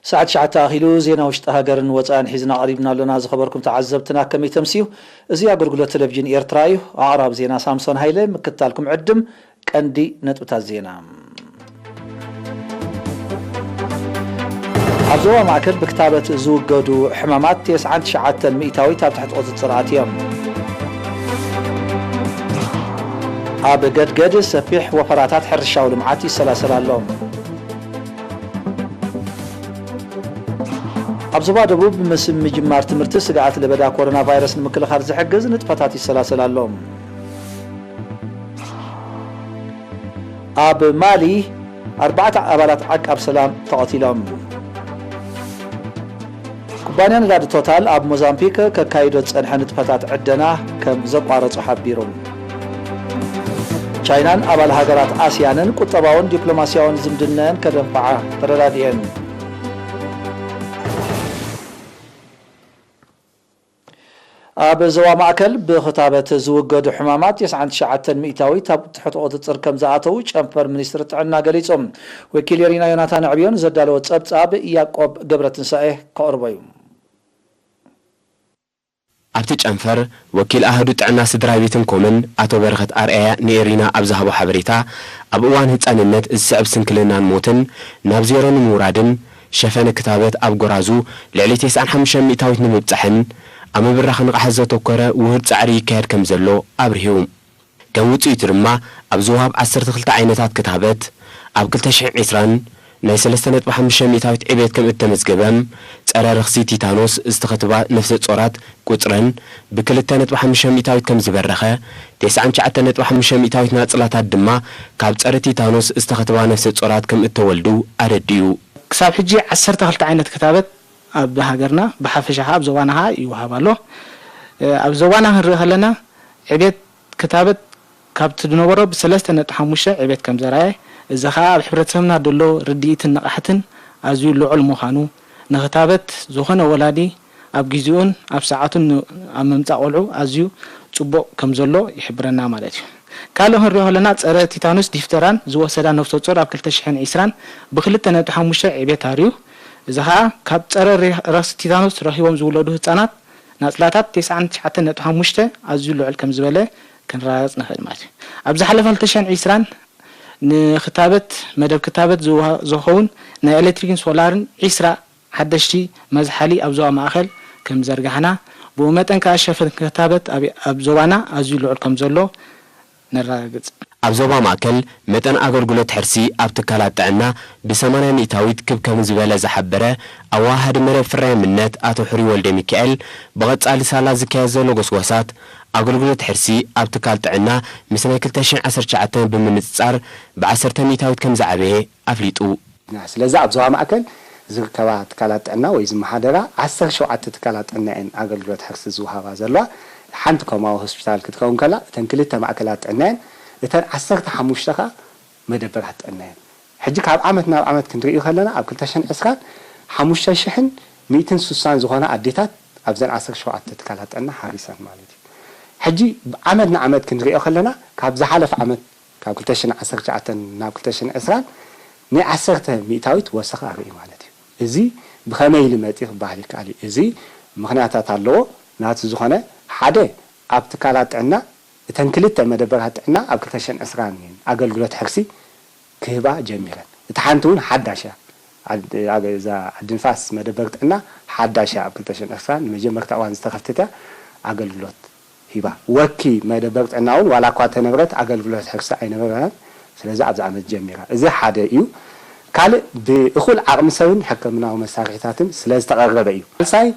ሰዓት ትሽዓተ ኣኺሉ ዜና ውሽጢ ሃገርን ወጻእን ሒዝና ቀሪብና ኣሎና። ዝኸበርኩም ተዓዘብትና ከመይ ተምስዩ? እዚ ኣገልግሎት ቴሌቪዥን ኤርትራ እዩ። ኣቕራብ ዜና ሳምሶን ሃይለ፣ ምክትታልኩም ዕድም። ቀንዲ ነጥብታት ዜና። ኣብ ዞባ ማእከል ብክታበት ዝውገዱ ሕማማት ተስዓን ትሽዓተን ሚእታዊት ኣብ ትሕቲ ቁጽጽር ኣትዮም። ኣብ ገድገድ ሰፊሕ ወፈራታት ሕርሻዊ ልምዓት ይሰላሰል ኣሎ። ኣብ ዞባ ደቡብ ምስ ምጅማር ትምህርቲ ስግኣት ለበዳ ኮሮና ቫይረስ ንምክልኻል ዝሕግዝ ንጥፈታት ይሰላሰል ኣሎ። ኣብ ማሊ ኣርባዕተ ኣባላት ዓቃብ ሰላም ተቐቲሎም። ኩባንያ ነዳዲ ቶታል ኣብ ሞዛምቢክ ከካይዶ ዝጸንሐ ንጥፈታት ዕደና ከም ዘቋረጾ ሓቢሩ። ቻይናን ኣባል ሃገራት ኣስያንን ቁጠባውን ዲፕሎማስያውን ዝምድነን ከደንፍዓ ተረዳዲኤን። ኣብ ዞባ ማእከል ብኽታበት ዝውገዱ ሕማማት ተስዓን ትሽዓተን ሚእታዊት ኣብ ትሕቲ ቁጽጽር ከም ዝኣተዉ ጨንፈር ሚኒስትሪ ጥዕና ገሊጹ። ወኪል የሪና ዮናታን ኣዕብዮን ዘዳለዎ ጸብጻብ ያዕቆብ ገብረትንሳኤ ከቕርቦ እዩ። ኣብቲ ጨንፈር፣ ወኪል ኣሃዱ ጥዕና ስድራቤትን ኮምን ኣቶ በረኸት ኣርኣያ ንኤሪና ኣብ ዝሃቦ ሓበሬታ፣ ኣብ እዋን ህጻንነት ዝስዕብ ስንክልናን ሞትን ናብ ዜሮ ንምውራድን ሸፈነ ክታበት ኣብ ጎራዙ ልዕሊ ተስዓን ሓሙሽተ ሚእታዊት ንምብጻሕን ኣብ ምብራኽ ንቕሓት ዘተኮረ ውሁድ ጻዕሪ ይካየድ ከም ዘሎ ኣብሪሁ። ከም ውጽኢቱ ድማ፣ ኣብ ዝወሃብ ዓሰርተ ክልተ ዓይነታት ክታበት፣ ኣብ ክልተ ሽሕን ዕስራን ናይ ሰለስተ ነጥቢ ሓሙሽተ ሚእታዊት ዕቤት ከም እተመዝገበ፣ ጸረ ረኽሲ ቲታኖስ ዝተኸትባ ነፍሰ ጾራት ቁጽረን ብክልተ ነጥቢ ሓሙሽተ ሚእታዊት ከም ዝበረኸ፣ ተስዓን ትሽዓተን ነጥቢ ሓሙሽተ ሚእታዊት ናጽላታት ድማ ካብ ጸረ ቲታኖስ ዝተኸትባ ነፍሰ ጾራት ከም እተወልዱ ኣረዲኡ። ክሳብ ሕጂ ዓሰርተ ክልተ ዓይነት ክታበት ኣብ ሃገርና ብሓፈሻ ከኣ ኣብ ዞባና ከኣ ይወሃብ ኣሎ። ኣብ ዞባና ክንርኢ ከለና ዕቤት ክታበት ካብቲ ዝነበሮ ብሰለስተ ነጥቢ ሓሙሽተ ዕቤት ከም ዘርኣየ፣ እዚ ከኣ ኣብ ሕብረተሰብና ዘሎ ርድኢትን ንቕሓትን ኣዝዩ ልዑል ምዃኑ፣ ንክታበት ዝኾነ ወላዲ ኣብ ጊዜኡን ኣብ ሰዓቱን ኣብ ምምጻእ ቆልዑ ኣዝዩ ጽቡቕ ከም ዘሎ ይሕብረና ማለት እዩ። ካልእ ክንሪኦ ከለና ጸረ ቲታኖስ ዲፍተራን ዝወሰዳ ነፍሰ ጾር ኣብ ክልተ ሽሕን ዕስራን ብክልተ ነጥቢ ሓሙሽተ ዕቤት ኣርዩ፣ እዚ ከኣ ካብ ጸረ ረኽሲ ቲታኖስ ረኺቦም ዝውለዱ ህጻናት ናጽላታት ተስዓን ትሽዓተን ነጥቢ ሓሙሽተ ኣዝዩ ልዑል ከም ዝበለ ክንረጋግጽ ንኽእል ማለት እዩ። ኣብ ዝሓለፈ ክልተ ሽሕን ዕስራን ንክታበት መደብ ክታበት ዝኸውን ናይ ኤሌክትሪክን ሶላርን ዕስራ ሓደሽቲ መዝሓሊ ኣብ ዞባ ማእኸል ከም ዝዘርጋሕና፣ ብኡ መጠን ከኣ ሸፈን ክታበት ኣብ ዞባና ኣዝዩ ልዑል ከም ዘሎ ነረጋግጽ። ኣብ ዞባ ማእከል መጠን ኣገልግሎት ሕርሲ ኣብ ትካላት ጥዕና ብ ሰማንያ ሚእታዊት ክብ ከም ዝበለ ዝሓበረ ኣወሃሃዲ መደብ ፍርያምነት ኣቶ ሕሩይ ወልደሚካኤል፣ ብቐጻሊ ሳላ ዝካየድ ዘሎ ጎስጓሳት ኣገልግሎት ሕርሲ ኣብ ትካል ጥዕና ምስ ናይ ክልተ ሽሕን ዓሰርተ ትሽዓተን ብምንጽጻር ብ ዓሰርተ ሚእታዊት ከም ዝዓበየ ኣፍሊጡ። ስለዚ ኣብ ዞባ ማእከል ዝርከባ ትካላት ጥዕና ወይ ዝመሓደራ ዓሰርተ ሸውዓተ ትካላት ጥዕና እየን ኣገልግሎት ሕርሲ ዝወሃባ ዘለዋ። ሓንቲ ኮማዊ ሆስፒታል ክትከውን ከላ እተን ክልተ ማእከላት ጥዕና እየን። እተን ዓሰርተ ሓሙሽተ ከኣ መደበራት ጥዕና እየን። ሕጂ ካብ ዓመት ናብ ዓመት ክንርእዩ ከለና ኣብ ክልተ ሽሕን ዕስራን ሓሙሽተ ሽሕን ሚእትን ስሳን ዝኾና ኣዴታት ኣብዘን ዓሰርተ ሸውዓተ ትካላት ጥዕና ሓሪሰን ማለት እዩ። ሕጂ ዓመት ንዓመት ክንርእዮ ከለና ካብ ዝሓለፈ ዓመት ካብ ክልተ ሽሕን ዓሰርተ ትሽዓተን ናብ ክልተ ሽሕን ዕስራን ናይ ዓሰርተ ሚእታዊት ወሰኽ ኣርኢ ማለት እዩ። እዚ ብኸመይ ኢሉ መጺኡ ክበሃል ይከኣል እዩ። እዚ ምኽንያታት ኣለዎ። ናቱ ዝኾነ ሓደ ኣብ ትካላት ጥዕና እተን ክልተ መደበራት ጥዕና ኣብ ክልተ ሽሕን ዕስራን እየን ኣገልግሎት ሕርሲ ክህባ ጀሚረን። እታ ሓንቲ እውን ሓዳሽ እያ። እዛ ዓዲ ንፋስ መደበር ጥዕና ሓዳሽ እያ። ኣብ ክልተ ሽሕን ዕስራን ንመጀመርታ እዋን ዝተኸፍተት እያ ኣገልግሎት ሂባ። ወኪ መደበር ጥዕና እውን ዋላ እኳ ተነብረት ኣገልግሎት ሕርሲ ኣይነበረናን። ስለዚ ኣብዚ ዓመት ጀሚራ። እዚ ሓደ እዩ። ካልእ ብእኹል ዓቕሚ ሰብን ሕክምናዊ መሳርሒታትን ስለ ዝተቐረበ እዩ። ሳልሳይ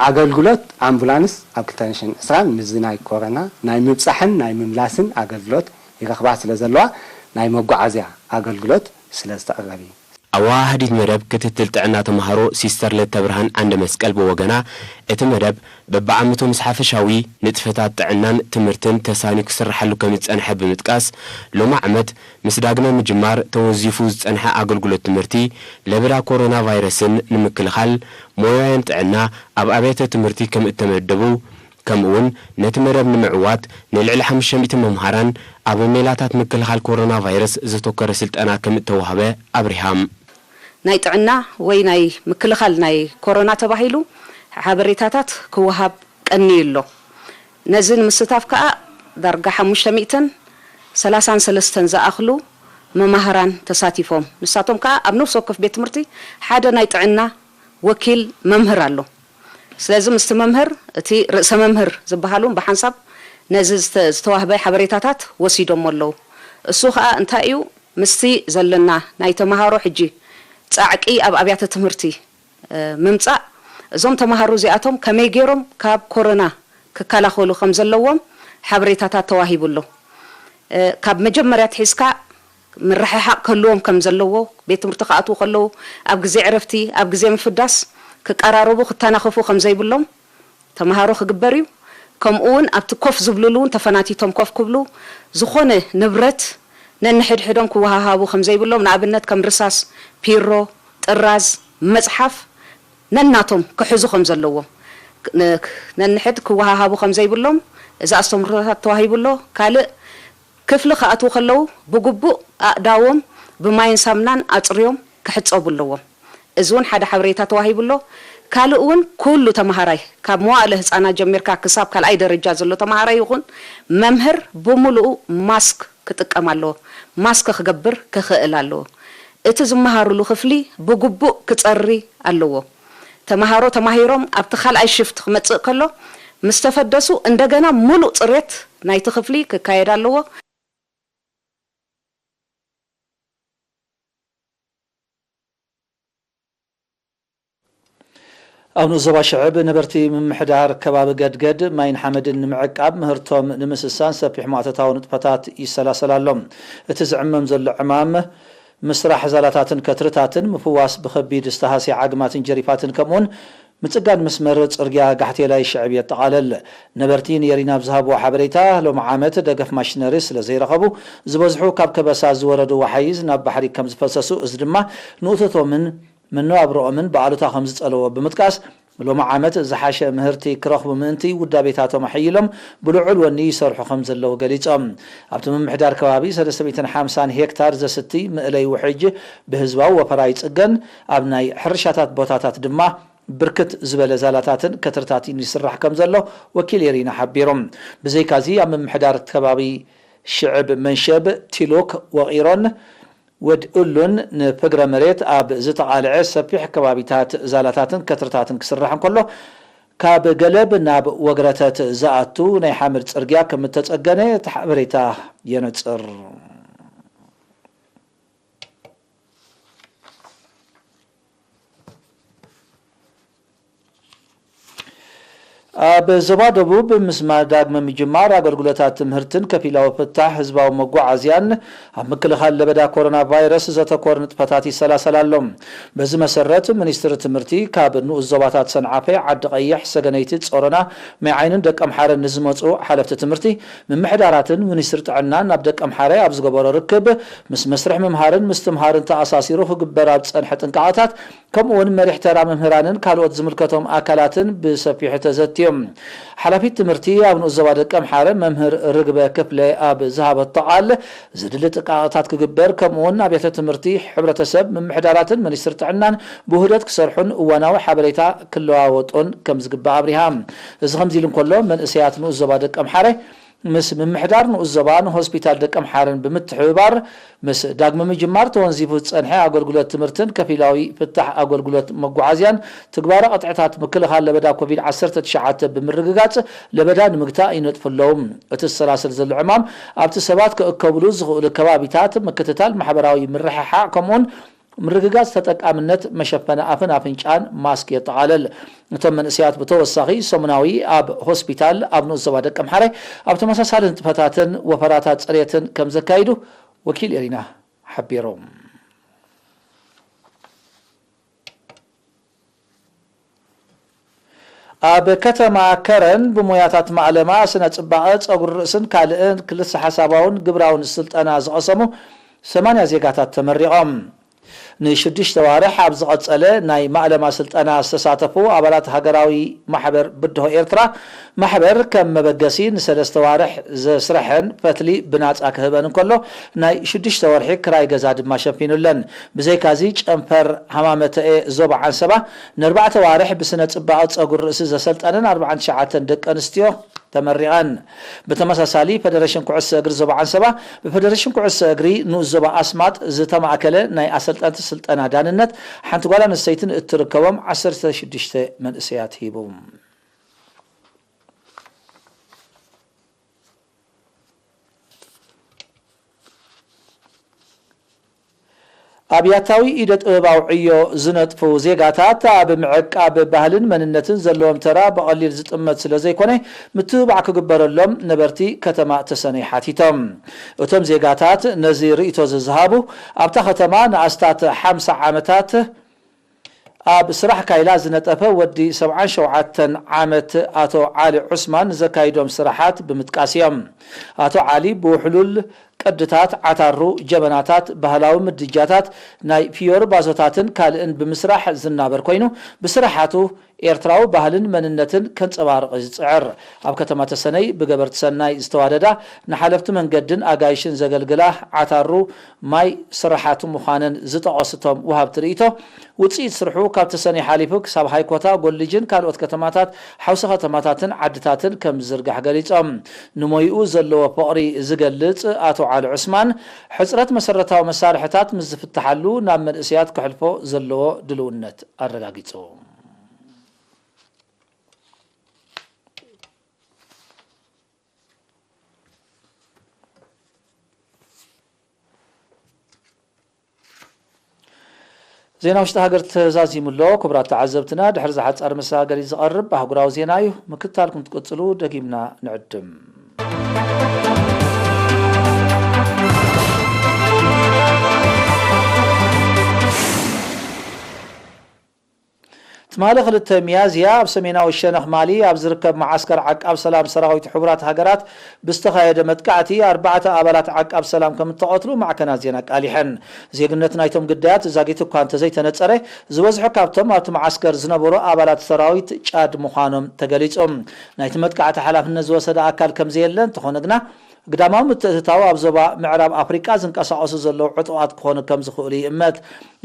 ኣገልግሎት ኣምቡላንስ ኣብ ክልተ ሽሕን ዕስራን ምስዚ ናይ ኮረና ናይ ምብጻሕን ናይ ምምላስን ኣገልግሎት ይረኽባ ስለ ዘለዋ ናይ መጓዓዝያ ኣገልግሎት ስለ ዝተቐረበ እዩ። ኣወሃሃዲት መደብ ክትትል ጥዕና ተምሃሮ ሲስተር ለተብርሃን ዓንደመስቀል ብወገና፣ እቲ መደብ በብዓመቱ ምስ ሓፈሻዊ ንጥፈታት ጥዕናን ትምህርትን ተሳንዩ ክስርሓሉ ከም ዝጸንሐ ብምጥቃስ፣ ሎሚ ዓመት ምስ ዳግመ ምጅማር ተወዚፉ ዝጸንሐ ኣገልግሎት ትምህርቲ ለበዳ ኮሮና ቫይረስን ንምክልኻል፣ ሞያውያን ጥዕና ኣብ ኣብያተ ትምህርቲ ከም እተመደቡ፣ ከምኡ'ውን ነቲ መደብ ንምዕዋት ንልዕሊ ሓሙሽተ ሚእቲ መምሃራን ኣብ ሜላታት ምክልኻል ኮሮና ቫይረስ ዘተኮረ ስልጠና ከም እተዋህበ ኣብሪሃ። ናይ ጥዕና ወይ ናይ ምክልኻል ናይ ኮሮና ተባሂሉ ሓበሬታታት ክወሃብ ቀንዩ ኣሎ። ነዚ ንምስታፍ ከኣ ዳርጋ ሓሙሽተ ሚእትን ሰላሳን ሰለስተን ዝኣኽሉ መማህራን ተሳቲፎም። ንሳቶም ከኣ ኣብ ነፍሲ ወከፍ ቤት ትምህርቲ ሓደ ናይ ጥዕና ወኪል መምህር ኣሎ። ስለዚ ምስቲ መምህር፣ እቲ ርእሰ መምህር ዝበሃል እውን ብሓንሳብ ነዚ ዝተ-፣ ዝተዋህበ ሓበሬታታት ወሲዶሞ ኣለዉ። እሱ ከኣ እንታይ እዩ? ምስቲ ዘለና ናይ ተምሃሮ ሕጂ ጻዕቂ ኣብ ኣብያተ ትምህርቲ፣ እ፣ ምምጻእ፣ እዞም ተምሃሮ እዚኣቶም ከመይ ገይሮም ካብ ኮሮና ክከላኸሉ ከም ዘለዎም ሓበሬታታት ተዋሂቡ ኣሎ። እ፣ ካብ መጀመርያ ኣትሒዝካ ምርሕሓቕ ክህልዎም ከም ዘለዎ፣ ቤት ትምህርቲ ክኣትዉ ከለዉ፣ ኣብ ግዜ ዕረፍቲ፣ ኣብ ግዜ ምፍዳስ ክቀራረቡ፣ ክተናኸፉ ከም ዘይብሎም ተምሃሮ ክግበር እዩ። ከምኡ እውን ኣብቲ ኮፍ ዝብሉሉ እውን ተፈናቲቶም ኮፍ ክብሉ፣ ዝኾነ ንብረት ነንሕድሕዶም ክወሃሃቡ ከም ዘይብሎም፣ ንኣብነት ከም ርሳስ፣ ፒሮ፣ ጥራዝ፣ መጽሓፍ ነናቶም ክሕዙ ከም ዘለዎም፣ ን-፣ ነንሕድ ክወሃሃቡ ከም ዘይብሎም እዚ ኣስተምህሮታት ተዋሂቡ ኣሎ። ካልእ ክፍሊ ክኣትዉ ከለዉ ብግቡእ ኣእዳዎም ብማይን ሳምናን ኣጽርዮም ክሕጸቡ ኣለዎም። እዚ እውን ሓደ ሓበሬታ ተዋሂቡ ኣሎ። ካልእ እውን ኩሉ ተምሃራይ ካብ መዋእለ ህጻናት ጀሚርካ ክሳብ ካልኣይ ደረጃ ዘሎ ተምሃራይ ይኹን መምህር ብምሉኡ ማስክ ክጥቀም ኣለዎ። ማስክ ክገብር ክኽእል ኣለዎ። እቲ ዝመሃሩሉ ክፍሊ ብግቡእ ክጸሪ ኣለዎ። ተምሃሮ ተማሂሮም ኣብቲ ካልኣይ ሽፍት ክመጽእ ከሎ ምስ ተፈደሱ እንደገና ምሉእ ጽሬት ናይቲ ክፍሊ ክካየድ ኣለዎ። ኣብ ንኡስ ዞባ ሽዕብ ነበርቲ ምምሕዳር ከባቢ ገድገድ ማይን ሓመድን ንምዕቃብ ምህርቶም ንምስሳን ሰፊሕ ማእቶታዊ ንጥፈታት ይሰላሰል ኣሎ። እቲ ዝዕመም ዘሎ ዕማም ምስራሕ ዛላታትን ከትርታትን ምፍዋስ ብኸቢድ ዝተሃስየ ዓግማትን ጀሪፋትን ከምኡውን ምጽጋን መስመር ጽርግያ ጋሕቴላይ ሽዕብ የጠቓልል። ነበርቲ ንኤሪና ኣብ ዝሃብዎ ሓበሬታ፣ ሎሚ ዓመት ደገፍ ማሽነሪ ስለ ዘይረኸቡ፣ ዝበዝሑ ካብ ከበሳ ዝወረዱ ወሓይዝ ናብ ባሕሪ ከም ዝፈሰሱ፣ እዚ ድማ ንእቶቶምን መነባብሮኦምን ብኣሉታ ከም ዝጸለዎ ብምጥቃስ፣ ሎሚ ዓመት ዝሓሸ ምህርቲ ክረኽቡ ምእንቲ ውዳቤታቶም ኣሐይሎም ብልዑል ወኒ ይሰርሑ ከም ዘለዉ ገሊጾም። ኣብቲ ምምሕዳር ከባቢ ሰለስተ ሚእትን ሓምሳን ሄክታር ዘስቲ ምእለይ ውሕጅ ብህዝባዊ ወፈራ ይጽገን፣ ኣብ ናይ ሕርሻታት ቦታታት ድማ ብርክት ዝበለ ዛላታትን ከትርታትን ይስራሕ ከም ዘሎ ወኪል ኤሪና ሓቢሩ። ብዘይካዚ ኣብ ምምሕዳር ከባቢ ሽዕብ መንሸብ፣ ቲሎክ፣ ወቒሮን ወድ እሉን ንፍግረ መሬት ኣብ ዝተቓልዐ ሰፊሕ ከባቢታት ዛላታትን ከትርታትን ክስራሕ እንከሎ፣ ካብ ገለብ ናብ ወግረተት ዝኣቱ ናይ ሓመድ ጽርግያ ከም እተጸገነ እቲ ሓበሬታ የነጽር። ኣብ ዞባ ደቡብ ምስ ማ-፣ ዳግመ ምጅማር ኣገልግሎታት ትምህርትን ከፊላዊ ፍታሕ ህዝባዊ መጓዓዝያን ኣብ ምክልኻል ለበዳ ኮሮና ቫይረስ ዘተኮረ ንጥፈታት ይሰላሰል ኣሎ። በዚ መሰረት፣ ሚኒስትሪ ትምህርቲ ካብ ንኡስ ዞባታት ሰንዓፈ፣ ዓዲ ቀይሕ፣ ሰገነይቲ፣ ጾሮና፣ ማይ ዓይንን ደቀምሓረን ንዝመጹ ሓለፍቲ ትምህርቲ፣ ምምሕዳራትን ሚኒስትሪ ጥዕናን ኣብ ደቀምሓረ ኣብ ዝገበሮ ርክብ፣ ምስ መስርሕ ምምሃርን ምስትምሃርን ተኣሳሲሩ ክግበር ኣብ ዝጸንሐ ጥንቃቐታት፣ ከምኡ እውን መሪሕ ተራ መምህራንን ካልኦት ዝምልከቶም ኣካላትን ብሰፊሑ ተዘትዮም። ሓላፊት ትምህርቲ ኣብ ንኡስ ዞባ ደቀምሓረ መምህር ርግበ ክፍለ ኣብ ዝሃበቶ ቃል፣ ዘድሊ ጥንቃቐታት ክግበር፣ ከምኡ እውን ኣብያተ ትምህርቲ፣ ሕብረተሰብ፣ ምምሕዳራትን ሚኒስትሪ ጥዕናን ብውህደት ክሰርሑን እዋናዊ ሓበሬታ ክለዋወጡን ከም ዝግባእ ኣብሪሃ። እዚ ከምዚ ኢሉ እንከሎ፣ መንእሰያት ንኡስ ዞባ ደቀምሓረ ምስ ምምሕዳር ንኡስ ዞባን ሆስፒታል ደቀምሓረን ብምትሕብባር፣ ምስ ዳግመ ምጅማር ተወንዚፉ ዝጸንሐ ኣገልግሎት ትምህርትን ከፊላዊ ፍታሕ ኣገልግሎት መጓዓዝያን ትግባረ ቅጥዕታት ምክልኻል ለበዳ ኮቪድ ዓሰርተ ትሽዓተ ብምርግጋጽ፣ ለበዳ ንምግታእ ይነጥፉ ኣለዉ። እቲ ዝሰላሰል ዘሎ ዕማም፣ ኣብቲ ሰባት ክእከብሉ ዝኽእሉ ከባቢታት ምክትታል ማሕበራዊ ምርሕሓቕ፣ ከምኡውን ምርግጋጽ ተጠቃምነት መሸፈኒ ኣፍን ኣፍንጫን ማስክ የጠቓልል። እቶም መንእሰያት ብተወሳኺ ሰሙናዊ ኣብ ሆስፒታል ኣብ ንኡስ ዞባ ደቀምሓረ ኣብ ተመሳሳሊ ንጥፈታትን ወፈራታት ጽሬትን ከም ዘካይዱ ወኪል ኤሪና ሓቢሮም። ኣብ ከተማ ከረን ብሞያታት ማእለማ፣ ስነ ጽባቐ፣ ጸጉሪ ርእስን ካልእን ክልተ ሓሳባውን ግብራውን ስልጠና ዝቐሰሙ ሰማንያ ዜጋታት ተመሪቖም። ንሽዱሽተ ዋርሕ ኣብ ዝቐጸለ ናይ ማእለማ ስልጠና ዝተሳተፉ ኣባላት ሃገራዊ ማሕበር ብድሆ ኤርትራ፣ ማሕበር ከም መበገሲ ንሰለስተ ዋርሕ ዘስረሐን ፈትሊ ብናጻ ክህበን እንከሎ፣ ናይ ሽዱሽተ ወርሒ ክራይ ገዛ ድማ ሸፊኑለን። ብዘይካዚ፣ ጨንፈር ሃማመተኤ ዞባ ዓንሰባ ንኣርባዕተ ዋርሕ ብስነ ጽባቐ ጸጉሪ ርእሲ ዘሰልጠነን ኣርባዓን ትሽዓተን ደቂ ኣንስትዮ ተመሪቐን። ብተመሳሳሊ፣ ፈደረሽን ኩዕሶ እግሪ ዞባ ዓንሰባ ብፈደረሽን ኩዕሶ እግሪ ንኡስ ዞባ ኣስማጥ ዝተማእከለ ናይ ኣሰልጠንቲ ስልጠና ዳንነት ሓንቲ ጓል ኣንስተይትን እትርከቦም ዓሰርተ ሽዱሽተ መንእሰያት ሂቡ። ኣብ ያታዊ ኢደ ጥበባዊ ዕዮ ዝነጥፉ ዜጋታት፣ ኣብ ምዕቃብ ባህልን መንነትን ዘለዎም ተራ ብቐሊል ዝጥመት ስለ ዘይኮነ፣ ምትብባዕ ክግበረሎም ነበርቲ ከተማ ተሰነይ ሓቲቶም። እቶም ዜጋታት ነዚ ርእይቶ ዝዝሃቡ፣ ኣብታ ከተማ ንኣስታት ሓምሳ ዓመታት ኣብ ስራሕ ካይላ ዝነጠፈ ወዲ ሰብዓን ሸውዓተን ዓመት ኣቶ ዓሊ ዑስማን ዘካይዶም ስራሓት ብምጥቃስ እዮም። ኣቶ ዓሊ ብውሕሉል ቅድታት ዓታሩ፣ ጀበናታት፣ ባህላዊ ምድጃታት፣ ናይ ፍዮሪ ባዞታትን ካልእን ብምስራሕ ዝናበር ኮይኑ፣ ብስራሓቱ ኤርትራዊ ባህልን መንነትን ከንጸባርቕ ዝጽዕር፣ ኣብ ከተማ ተሰነይ ብገበርቲ ሰናይ ዝተዋደዳ፣ ንሓለፍቲ መንገድን ኣጋይሽን ዘገልግላ ዓታሩ ማይ ስራሓቱ ምዃነን ዝጠቐሱ እቶም ወሃብቲ ርእይቶ፣ ውጽኢት ስርሑ ካብ ተሰነይ ሓሊፉ ክሳብ ሃይኮታ፣ ጎልጅን ካልኦት ከተማታት፣ ሓውሲ ከተማታትን ዓድታትን ከም ዝዝርጋሕ ገሊጾም። ንሞይኡ ዘለዎ ፍቕሪ ዝገልጽ ኣቶ ዓሊ ዑስማን፣ ሕጽረት መሰረታዊ መሳርሕታት ምስ ዝፍትሓሉ ናብ መንእሰያት ከሕልፎ ዘለዎ ድልውነት ኣረጋጊጹ። ዜና ውሽጢ ሃገር ተዛዚሙ ኣሎ። ክቡራት ተዓዘብትና፣ ድሕሪ ዝሓጻር መሰጋገሪ ዝቐርብ ኣህጉራዊ ዜና እዩ። ምክትታልኩም ትቅጽሉ ደጊምና ንዕድም። ትማሊ ክልተ ሚያዝያ ኣብ ሰሜናዊ ሸነኽ ማሊ ኣብ ዝርከብ መዓስከር ዓቃብ ሰላም ሰራዊት ሕቡራት ሃገራት ብዝተኻየደ መጥቃዕቲ ኣርባዕተ ኣባላት ዓቃብ ሰላም ከም እተቐትሉ ማዕከናት ዜና ኣቃሊሐን። ዜግነት ናይቶም ግዳያት ዛጊት እኳ እንተዘይተነጸረ፣ ዝበዝሑ ካብቶም ኣብቲ መዓስከር ዝነበሩ ኣባላት ሰራዊት ጫድ ምዃኖም ተገሊጹ። ናይቲ መጥቃዕቲ ሓላፍነት ዝወሰደ ኣካል ከም ዘየለ እንተኾነ ግና፣ ግዳማዊ ምትእትታው ኣብ ዞባ ምዕራብ ኣፍሪቃ ዝንቀሳቐሱ ዘለዉ ዕጡቓት ክኾኑ ከም ዝኽእሉ ይእመት።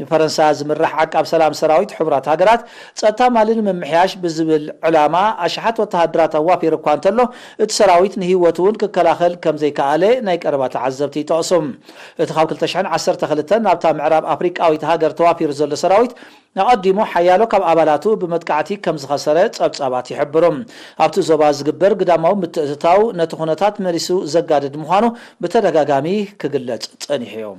ብፈረንሳ ዝምራሕ ዓቃብ ሰላም ሰራዊት ሕቡራት ሃገራት፣ ጸጥታ ማሊ ንምምሕያሽ ብዝብል ዕላማ ኣሽሓት ወተሃደራት ኣዋፊሩ እኳ እንተሎ፣ እቲ ሰራዊት ንህይወቱ እውን ክከላኸል ከም ዘይከኣለ ናይ ቀረባ ተዓዘብቲ ይጠቕሱ። እቲ ካብ ክልተ ሽሕን ዓሰርተ ክልተን ናብታ ምዕራብ ኣፍሪቃዊት ሃገር ተዋፊሩ ዘሎ ሰራዊት፣ ኣቐዲሙ ሓያሎ ካብ ኣባላቱ ብመጥቃዕቲ ከም ዝኸሰረ ጸብጻባት ይሕብሩ። ኣብቲ ዞባ ዝግበር ግዳማዊ ምትእትታው ነቲ ኩነታት መሊሱ ዘጋድድ ምዃኑ ብተደጋጋሚ ክግለጽ ጸኒሑ እዩ።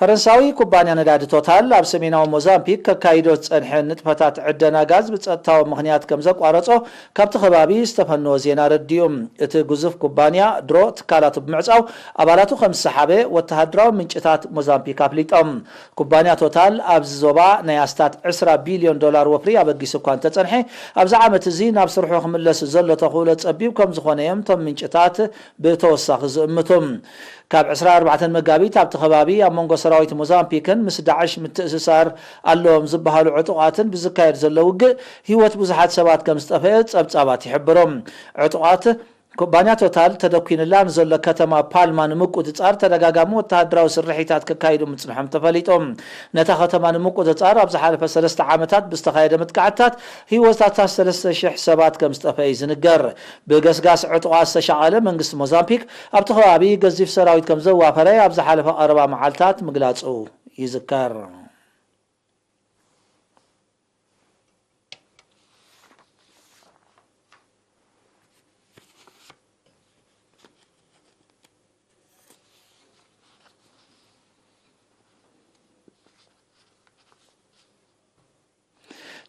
ፈረንሳዊ ኩባንያ ነዳዲ ቶታል ኣብ ሰሜናዊ ሞዛምቢክ ከካይዶ ዝጸንሐ ንጥፈታት ዕደና ጋዝ ብጸጥታዊ ምኽንያት ከም ዘቋረጾ ካብቲ ከባቢ ዝተፈነወ ዜና ኣረዲኡ። እቲ ግዙፍ ኩባንያ ድሮ ትካላቱ ብምዕጻው ኣባላቱ ከም ዝሰሓበ ወተሃደራዊ ምንጭታት ሞዛምቢክ ኣፍሊጦም። ኩባንያ ቶታል ኣብዚ ዞባ ናይ ኣስታት ዕስራ ቢልዮን ዶላር ወፍሪ ኣበጊሱ እኳ እንተጸንሐ፣ ኣብዚ ዓመት እዚ ናብ ስርሑ ክምለስ ዘሎ ተኽእሎ ጸቢብ ከም ዝኾነ እዮም እቶም ምንጭታት ብተወሳኺ ዝእምቱ። ካብ ዕስራ ኣርባዕተ መጋቢት ኣብቲ ከባቢ ኣብ መንጎ ሰራዊት ሞዛምቢክን ምስ ዳዕሽ ምትእስሳር ኣለዎም ዝበሃሉ ዕጡቓትን ብዝካየድ ዘሎ ውግእ ህይወት ብዙሓት ሰባት ከም ዝጠፍአ ጸብጻባት ይሕብሩ። ዕጡቓት ኩባንያ ቶታል ተደኲንላ ንዘሎ ከተማ ፓልማ ንምቁጽጻር ተደጋጋሚ ወተሃደራዊ ስርሒታት ከካይዱ ምጽንሖም ተፈሊጡ። ነታ ከተማ ንምቁጽጻር ኣብ ዝሓለፈ ሰለስተ ዓመታት ብዝተኻየደ መጥቃዕትታት ህይወት ኣስታት ሰለስተ ሽሕ ሰባት ከም ዝጠፍአ እዩ ዝንገር። ብገስጋስ ዕጡቓት ዝተሻቐለ መንግስቲ ሞዛምቢክ ኣብቲ ከባቢ ገዚፍ ሰራዊት ከም ዘዋፈረ ኣብ ዝሓለፈ ቀረባ መዓልታት ምግላጹ ይዝከር።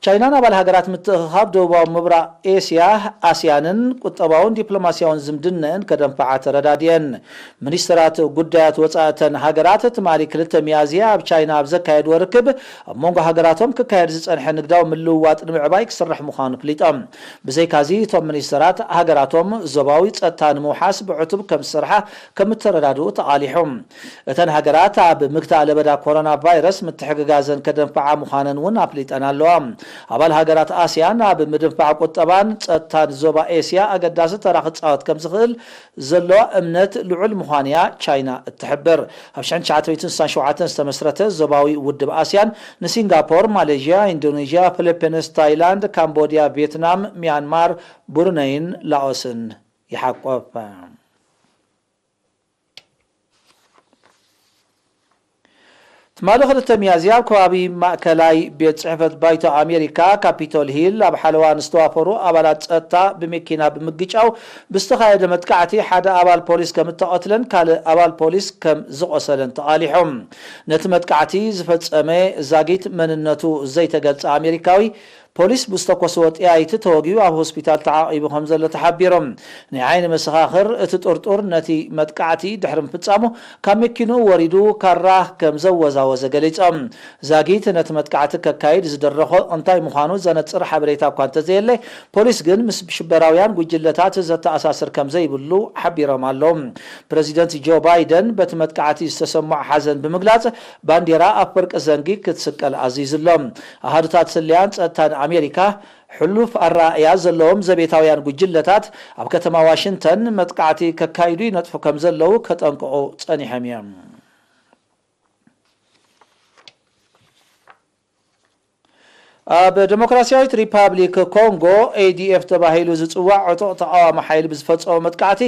ቻይናን ኣባል ሃገራት ምትእኽኻብ ደቡባዊ ምብራቕ ኤስያ፣ ኣስያንን፣ ቁጠባውን ዲፕሎማስያውን ዝምድነአን ከደንፍዓ ተረዳድየን። ሚኒስትራት ጉዳያት ወጻኢ እተን ሃገራት ትማሊ ክልተ ሚያዝያ ኣብ ቻይና ኣብ ዘካየድዎ ርክብ፣ ኣብ መንጎ ሃገራቶም ክካየድ ዝጸንሐ ንግዳዊ ምልውዋጥ ንምዕባይ ክስራሕ ምዃኑ ኣፍሊጦም። ብዘይካዚ፣ እቶም ሚኒስትራት ሃገራቶም ዞባዊ ጸጥታ ንምውሓስ ብዕቱብ ከም ዝሰርሓ ከም እተረዳድኡ ተቓሊሑ። እተን ሃገራት ኣብ ምግታእ ለበዳ ኮሮና ቫይረስ ምትሕግጋዘን ከደንፍዓ ምዃነን እውን ኣፍሊጠን ኣለዋ። ኣባል ሃገራት ኣስያን ኣብ ምድንፋዕ ቁጠባን ጸጥታን ዞባ ኤስያ ኣገዳሲ ተራ ክጻወት ከም ዝኽእል ዘለዋ እምነት ልዑል ምዃኑ እያ ቻይና እትሕብር። ኣብ ሽሕን ትሽዓተ ሚእትን ስሳን ሸውዓተን ዝተመስረተ ዞባዊ ውድብ ኣስያን ንሲንጋፖር፣ ማሌዥያ፣ ኢንዶኔዥያ፣ ፊሊፒንስ፣ ታይላንድ፣ ካምቦድያ፣ ቪየትናም፣ ሚያንማር፣ ብሩነይን ላኦስን ይሓቆፍ። ትማሊ ክልተ ሚያዝያ ኣብ ከባቢ ማእከላይ ቤት ጽሕፈት ባይቶ ኣሜሪካ ካፒቶል ሂል ኣብ ሓለዋ ንዝተዋፈሩ ኣባላት ጸጥታ ብመኪና ብምግጫው ብዝተኻየደ መጥቃዕቲ ሓደ ኣባል ፖሊስ ከም እተቐትለን ካልእ ኣባል ፖሊስ ከም ዝቖሰለን ተቓሊሖም። ነቲ መጥቃዕቲ ዝፈጸመ ዛጊት መንነቱ ዘይተገልጸ ኣሜሪካዊ ፖሊስ ብዝተኮስዎ ጥያይቲ ተወጊኡ ኣብ ሆስፒታል ተዓቒቡ ከም ዘሎ ተሓቢሮም። ናይ ዓይኒ መሰኻኽር እቲ ጥርጡር ነቲ መጥቃዕቲ ድሕሪ ምፍጻሙ ካብ መኪንኡ ወሪዱ ካራ ከም ዘወዛወዘ ገሊጾም። ዛጊት ነቲ መጥቃዕቲ ከካይድ ዝደረኾ እንታይ ምዃኑ ዘነጽር ሓበሬታ እኳ እንተዘየለ፣ ፖሊስ ግን ምስ ሽበራውያን ጉጅለታት ዘተኣሳስር ከም ዘይብሉ ሓቢሮም ኣለዉ። ፕረዚደንት ጆ ባይደን በቲ መጥቃዕቲ ዝተሰምዖ ሓዘን ብምግላጽ፣ ባንዴራ ኣብ ፍርቂ ዘንጊ ክትስቀል ኣዚዙ ኣሎ። ኣሃዱታት ስለያን ጸጥታን ኣሜሪካ፣ ሕሉፍ ኣረኣእያ ዘለዎም ዘቤታውያን ጉጅለታት ኣብ ከተማ ዋሽንግተን መጥቃዕቲ ከካይዱ ይነጥፉ ከም ዘለዉ ከጠንቅቑ ጸኒሖም እዮም። ኣብ ዴሞክራሲያዊት ሪፓብሊክ ኮንጎ፣ ኤ ዲ ኤፍ ተባሂሉ ዝጽዋዕ ዕጡቕ ተቓዋሚ ሓይሊ ብዝፈጸሞ መጥቃዕቲ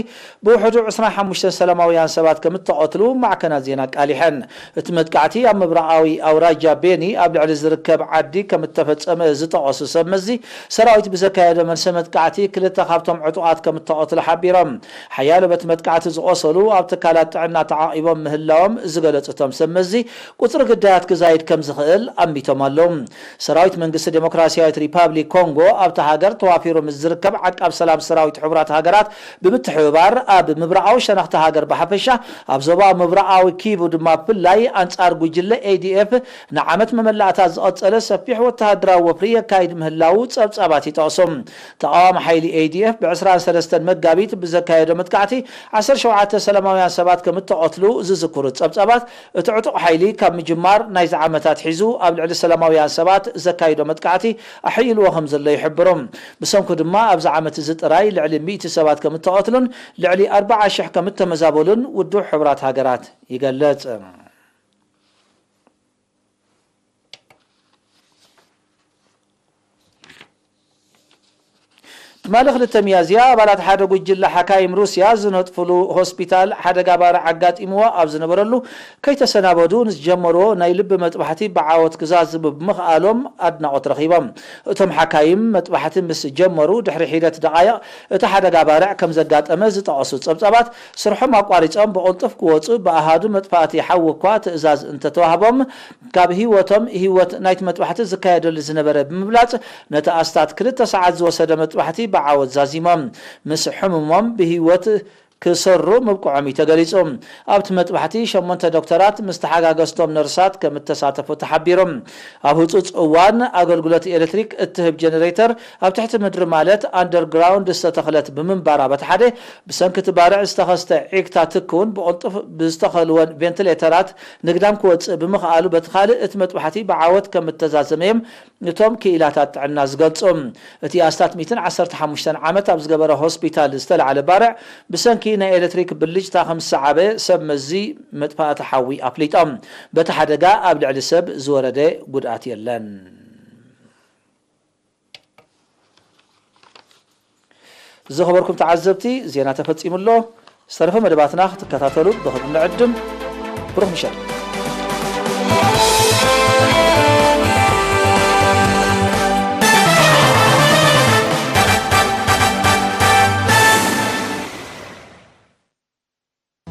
ብውሕዱ ዕስራን ሓሙሽተን ሰላማውያን ሰባት ከም እተቐትሉ ማዕከናት ዜና ኣቃሊሐን። እቲ መጥቃዕቲ ኣብ ምብራቓዊ ኣውራጃ ቤኒ ኣብ ልዕሊ ዝርከብ ዓዲ ከም እተፈጸመ ዝጠቐሱ ሰብ መዚ፣ ሰራዊት ብዘካየዶ መልሰ መጥቃዕቲ ክልተ ካብቶም ዕጡቓት ከም እተቐትሉ ሓቢሮም። ሓያሎ በቲ መጥቃዕቲ ዝቖሰሉ ኣብ ትካላት ጥዕና ተዓቒቦም ምህላዎም ዝገለጹ እቶም ሰብ መዚ፣ ቁጽሪ ግዳያት ክዛይድ ከም ዝኽእል ኣሚቶም ኣለዉ። ሰራዊት መንግስቲ ዴሞክራሲያዊት ሪፓብሊክ ኮንጎ ኣብታ ሃገር ተዋፊሩ ምስ ዝርከብ ዓቃብ ሰላም ሰራዊት ሕቡራት ሃገራት ብምትሕብባር፣ ኣብ ምብራቓዊ ሸነኽቲ ሃገር ብሓፈሻ፣ ኣብ ዞባ ምብራቓዊ ኪቡ ድማ ብፍላይ፣ ኣንጻር ጉጅለ ኤ ዲ ኤፍ ንዓመት መመላእታ ዝቐጸለ ሰፊሕ ወተሃደራዊ ወፍሪ የካይድ ምህላዉ ጸብጻባት ይጠቕሱ። ተቓዋሚ ሓይሊ ኤ ዲ ኤፍ ብ ዕስራን ሰለስተን መጋቢት ብዘካየዶ መጥቃዕቲ ዓሰርተ ሸውዓተ ሰላማውያን ሰባት ከም እተቐትሉ ዝዝክሩ ጸብጻባት፣ እቲ ዕጡቕ ሓይሊ ካብ ምጅማር ናይዚ ዓመት ኣትሒዙ ኣብ ልዕሊ ሰላማውያን ሰባት ዘካይዶ መጥቃዕቲ ኣሐይልዎ ከም ዘሎ ይሕብሩ። ብሰንኩ ድማ ኣብዚ ዓመት እዚ ጥራይ ልዕሊ ሚእቲ ሰባት ከም እተቐትሉን ልዕሊ ኣርባዓ ሽሕ ከም እተመዛበሉን ውድብ ሕቡራት ሃገራት ይገልጽ። ትማሊ ክልተ ሚያዝያ ኣባላት ሓደ ጉጅለ ሓካይም ሩስያ ዝነጥፍሉ ሆስፒታል ሓደጋ ባርዕ ኣጋጢምዎ ኣብ ዝነበረሉ ከይተሰናበዱ ንዝጀመርዎ ናይ ልቢ መጥባሕቲ ብዓወት ክዛዝሙ ብምኽኣሎም ኣድናቖት ረኺቦም። እቶም ሓካይም መጥባሕቲ ምስ ጀመሩ ድሕሪ ሒደት ደቓይቕ እቲ ሓደጋ ባርዕ ከም ዘጋጠመ ዝጠቐሱ ጸብጻባት፣ ስርሖም ኣቋሪጾም ብቕልጡፍ ክወጹ ብኣሃዱ መጥፋእቲ ሓዊ እኳ ትእዛዝ እንተተዋህቦም፣ ካብ ህይወቶም ህይወት ናይቲ መጥባሕቲ ዝካየደሉ ዝነበረ ብምብላጽ፣ ነቲ ኣስታት ክልተ ሰዓት ዝወሰደ መጥባሕቲ ብዓወት ዛዚሞም። ምስ ሕሙሞም ብህይወት ክሰሩ ምብቅዖም እዩ ተገሊጹ። ኣብቲ መጥባሕቲ ሸሞንተ ዶክተራት ምስ ተሓጋገዝቶም ነርሳት ከም እተሳተፉ ተሓቢሮም። ኣብ ህጹጽ እዋን ኣገልግሎት ኤሌክትሪክ እትህብ ጀነሬተር ኣብ ትሕቲ ምድሪ ማለት ኣንደርግራውንድ ዝተተኽለት ብምንባራ በቲ ሓደ፣ ብሰንኪ እቲ ባርዕ ዝተኸስተ ዒግታ ትኪ እውን ብቕልጡፍ ብዝተኸልወን ቬንቲሌተራት ንግዳም ክወጽእ ብምኽኣሉ በቲ ካልእ እቲ መጥባሕቲ ብዓወት ከም እተዛዘመ እዮም እቶም ክኢላታት ጥዕና ዝገልጹ። እቲ ኣስታት ሚእትን ዓሰርተ ሓሙሽተን ዓመት ኣብ ዝገበረ ሆስፒታል ዝተላዕለ ባርዕ ብሰንኪ ናይ ኤሌክትሪክ ብልጭታ ከም ዝሰዓበ ሰብ መዚ መጥፋእቲ ሓዊ ኣፍሊጦም። በቲ ሓደጋ ኣብ ልዕሊ ሰብ ዝወረደ ጉድኣት የለን። ዝኸበርኩም ተዓዘብቲ፣ ዜና ተፈጺሙ ኣሎ። ዝተረፈ መደባትና ክትከታተሉ ብኽብሪ ንዕድም። ብሩኽ ምሸት።